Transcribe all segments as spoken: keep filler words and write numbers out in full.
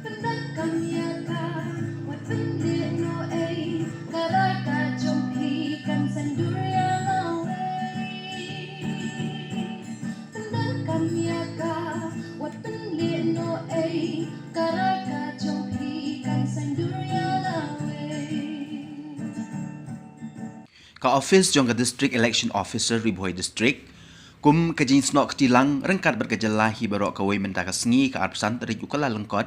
Pyndonkam ïa ka, wat pynleh noh ei, ka roi ka jong phi kan sngewdor ïa lawei. Pyndonkam ïa ka, wat pynleh noh ei, ka roi ka jong phi kan sngewdor ïa lawei. Ka office jong ka District Election Officer Ri Bhoi District, kum ka jingsnoh kti lang ryngkat bad ka jylla hi baroh kawei mynta ka sngi ka arphew san tarik u Kyllalyngkot,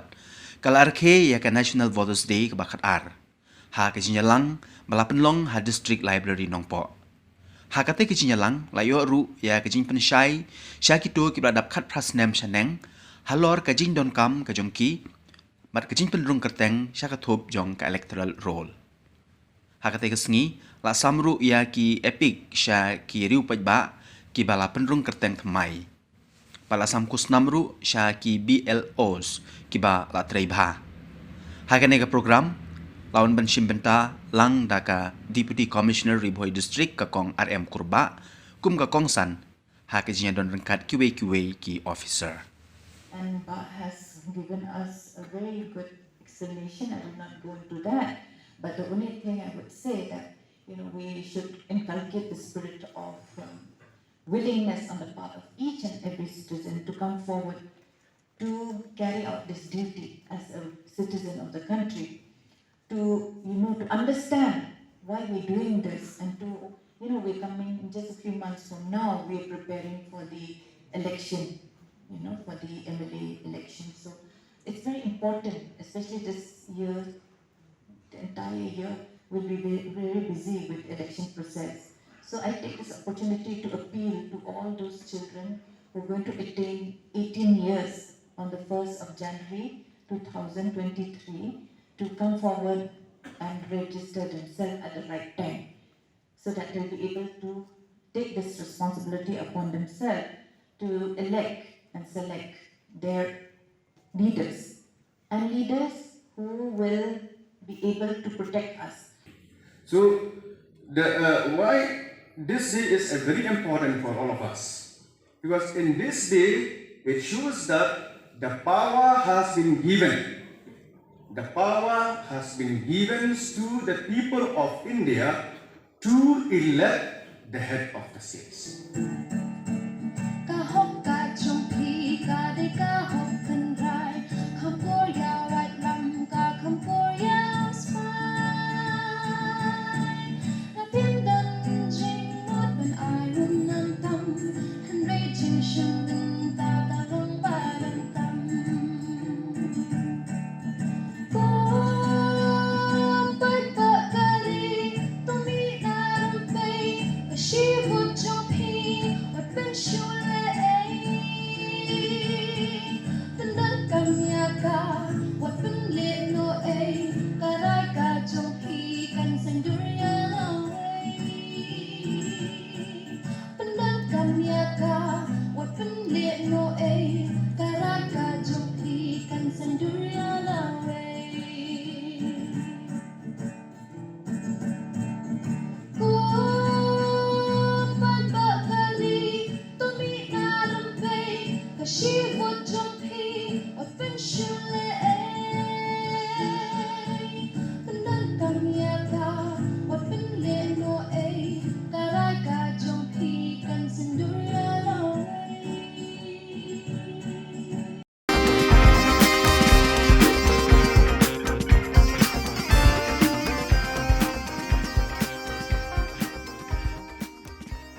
ka la rakhe ïa ka National Voters Day kaba khatar ha ka jingïalang ba la pynlong ha District Library Nongpoh. Ha katei ka jingïalang la ïoh ruh ïa ka jingpynshai sha kito kiba la dap khatphra snem shaneng halor ka jingdonkam ka jong ki bad ka jingpynrung kyrteng sha ka thup jong ka electoral roll. Ha katei ka sngi la sam ruh ïa ki EPIC sha ki riew paidbah kiba la pynrung kyrteng thymmai. Bad la sam khusnam ruh sha ki BLOs kiba la trei bha. Ha kane ka program la wan ban shim bynta lang da ka Deputy Commissioner Ri Bhoi District, ka Kong R M Kurbah, kum ka kongsan ha ka jingïadon ryngkat kiwei kiwei ki officer. And Bah has given us a very good explanation. I will not go into that. But the only thing I would say that, you know, we should inculcate the spirit of, um, willingness on the part of each and every citizen to come forward to carry out this duty as a citizen of the country, to, you know, to understand why we're doing this, and to, you know, we're coming in just a few months from now, we're preparing for the election, you know, for the M L A election. So it's very important, especially this year, the entire year will be ve-, very busy with election process. So I take this opportunity to appeal to all those children who are going to attain eighteen years on the first of January two thousand twenty-three to come forward and register themselves at the right time, so that they'll be able to take this responsibility upon themselves to elect and select their leaders, and leaders who will be able to protect us. So, the, uh, why this day is, uh, very important for all of us? Because in this day, it shows that the power has been given. The power has been given to the people of India to elect the head of the states. Ka hok ka jong phi ka dei ka hok tynrai, kham por ïa wait lam ka kham por ïa spah. Lada phim don jingmut ban ai ruh ym tam, hynrei jingshim bynta ka long ba donkam. Kum paidbah kali, to mih na rympei, ka shi vote jong phi wat pynshlur ei. Pyndonkam ïa ka, wat pynleh noh ei, ka roi ka jong phi kan sngewdor ïa lawei. Pyndonkam ïa ka, wat pynleh noh ei, ka roi ka jong phi kan sngewdor ïa